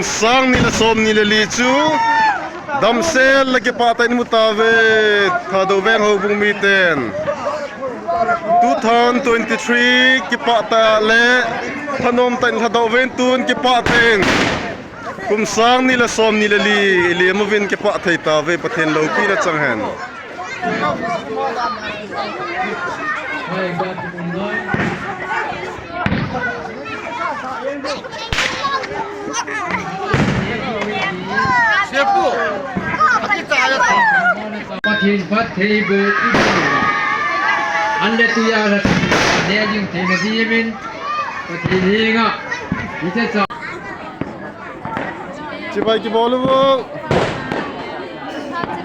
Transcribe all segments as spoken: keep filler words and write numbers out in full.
Sang ni le som ni le li chu damsel le kipah tah in imu tauve, Thadou Veng houbung miten. Two thousand twenty-three kipah tah le thanom tah in lhadou uvin, tun kipah tah in kum sang ni le som ni le li ilem uvin, kipah thei tauve, Pathen loupina chang hen. Pathen phattheiboh iboh. An le tui a la ne ding theina diuvin Pathen henga hiche cha. Chibai kibol uvo.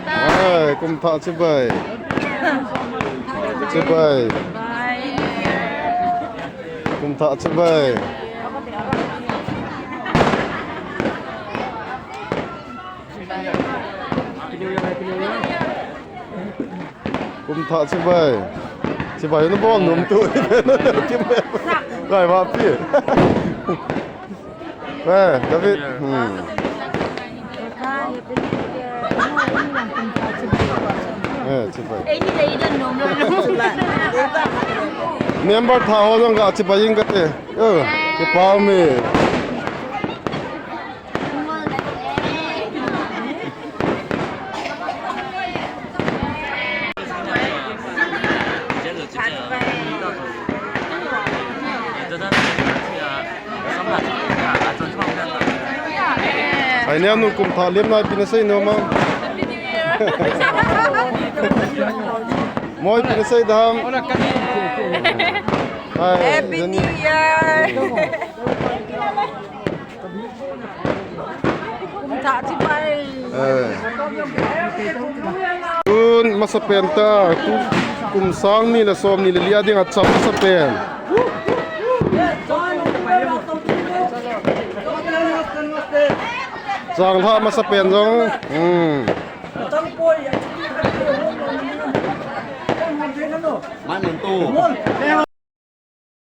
Ai, kum thah chibai. Chibai. Kum thah chibai. Kum thah chibai. Chibai nabol nom tu. Kim. Gai va pi. Eh, David. Hmm. Eh, chibai. Member thah ho jong ga chibai ing kate. Eh, kipah me. Ai, nenu kum thah lemna ipi nasei nom am? Mo ipi nasei dem? Ai, Happy New Year. Kum thah chibai. Eh. Tun masapen tah, tu kum sang ni le som ni le li a dinga cham masapen. Changlhah masapen jong. Hmm. Mai mun tu.